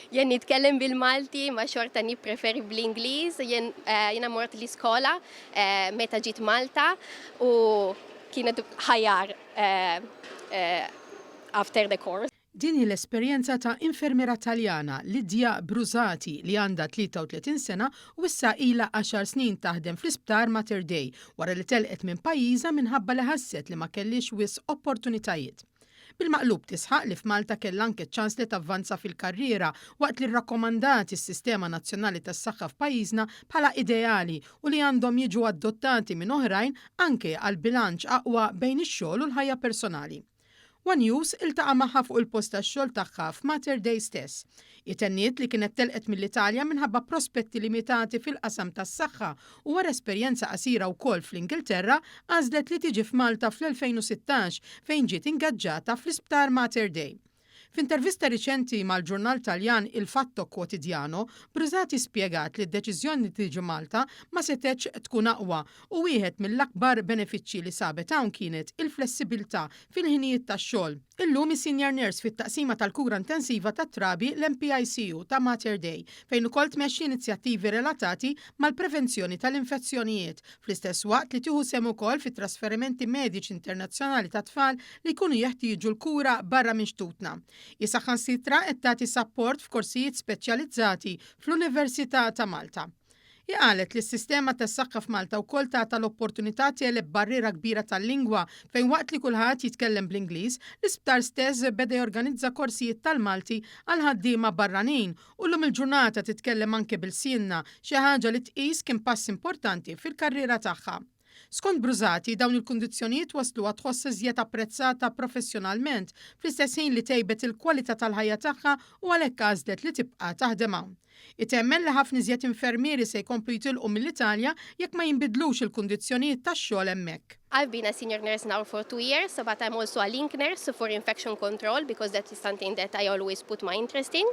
Jien nitkellem bil-Malti ma xorta nippreferi bl-Ingliż. Jien jiena mort l-iskola meta ġiet Malta u kienet aħjar after the course. Din hi l-esperjenza ta' infermiera Taljana, Lidia Brusati, li għandha 33 sena u issa ilha għaxar snin taħdem fl-Isptar Mater Dei wara li telqet minn pajjiżha minħabba li ħasset li ma kellhiex wisq opportunitajiet. Bil-maqlub tisħaq li f'Malta kellha anke ċ-ċans li tavvanza fil-karriera waqt li rrakkomandat is-sistema nazzjonali tas-saħħa f'pajjiżna bħala ideali u li għandhom jiġu adottati minn oħrajn anke għal bilanċ aqwa bejn ix-xogħol u l-ħajja personali. One News iltaqa' magħha fuq il-post tax-xogħol tagħha f'Mater Dei stess. Hi tenniet li kienet telqet mill-Italja minħabba prospetti limitati fil-qasam tas-saħħa u wara esperjenza qasira wkoll fl-Ingilterra għażlet li tiġi f'Malta fl-2016 fejn ġiet ingaġġata fl-Isptar Mater Dei. F'intervista riċenti mal-ġurnal Taljan Il Fatto Quotidiano, Brusati spjegat li d-deċiżjoni li tiġi Malta ma setgħetx tkun aqwa u wieħed mill-akbar benefiċċji li sabet hawn kienet il-flessibilità fil-ħinijiet tax-xogħol. Illum hi senior nurse fit-taqsima tal-kura intensiva tat-trabi l-MPICU ta' Mater Dei, fejn ukoll tmexxi inizjattivi relatati mal-prevenzjoni tal-infezzjonijiet, fl-istess waqt li tieħu sehem ukoll fi trasferimenti mediċi internazzjonali ta' tfal li jkunu jeħtieġu l-kura barra minn xtutna. Hi saħansitra qed tagħti sapport f'korsijiet speċjalizzati fl-Università ta' Malta. Hi qalet li s-sistema tas-saħħa f'Malta wkoll tatha l-opportunità tegħleb barriera kbira tal-lingwa fejn waqt li kulħadd jitkellem bl-Ingliż, l-isptar stess beda jorganizza korsijiet tal-Malti għal ħaddiema barranin u llum il-ġurnata titkellem anke b'ilsienna, xi ħaġa li tqis kien pass importanti fil-karriera tagħha. Skont Brusati, dawn il-kundizzjonijiet wassluha tħoss iżjed apprezzata professjonalment, fl-istess ħin li tejbet il-kwalità tal-ħajja tagħha u għalhekk għażlet li tibqa' taħdem hawn. Hi temmen li ħafna iżjed infermieri se jkomplu jitilqu mill-Italja jekk ma jinbidlux il-kundizzjonijiet tax-xogħol hemmhekk. I've been a senior nurse now for 2 years, but I'm also a link nurse for infection control because that is something that I always put my interest in.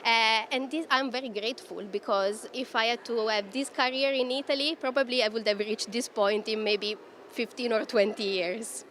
And this, I'm very grateful because if I had to have this career in Italy, probably I would have reached this point in maybe 15 or 20 years.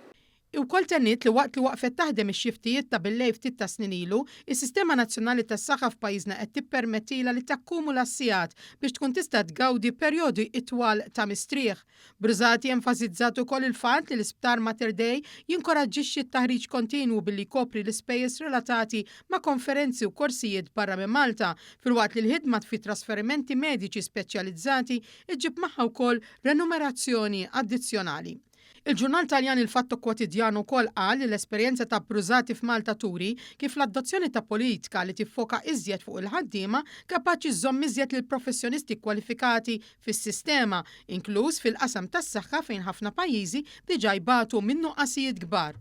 Ukoll tenniet li waqt li waqfet taħdem ix-xiftijiet ta' billejl ftit ta' snin ilu, is-Sistema Nazzjonali tas-Saħħa f'pajjiżna qed tippermettila li takkumula s-sigħat biex tkun tista' tgawdi perjodi itwal ta' mistrieħ. Brusati enfasizzat ukoll il-fatt li l-Isptar Mater Dei jinkoraġġixxi t-taħriġ kontinwu billi jkopri l-ispejjeż relatati ma' konferenzi u korsijiet barra minn Malta, filwaqt li l-ħidma fi trasferimenti mediċi speċjalizzati iġġib magħha wkoll renumerazzjoni addizzjonali. Il-ġurnal Taljan Il Fatto Quotidiano wkoll qal li l-esperjenza ta' Brusati f'Malta turi kif l-adozzjoni ta' politika li tiffoka iżjed fuq il-ħaddiema kapaċi żżomm iżjed lil professjonisti kwalifikati fis-sistema, inkluż fil-qasam tas-saħħa fejn ħafna pajjiżi diġà jbatu minn nuqqasijiet kbar.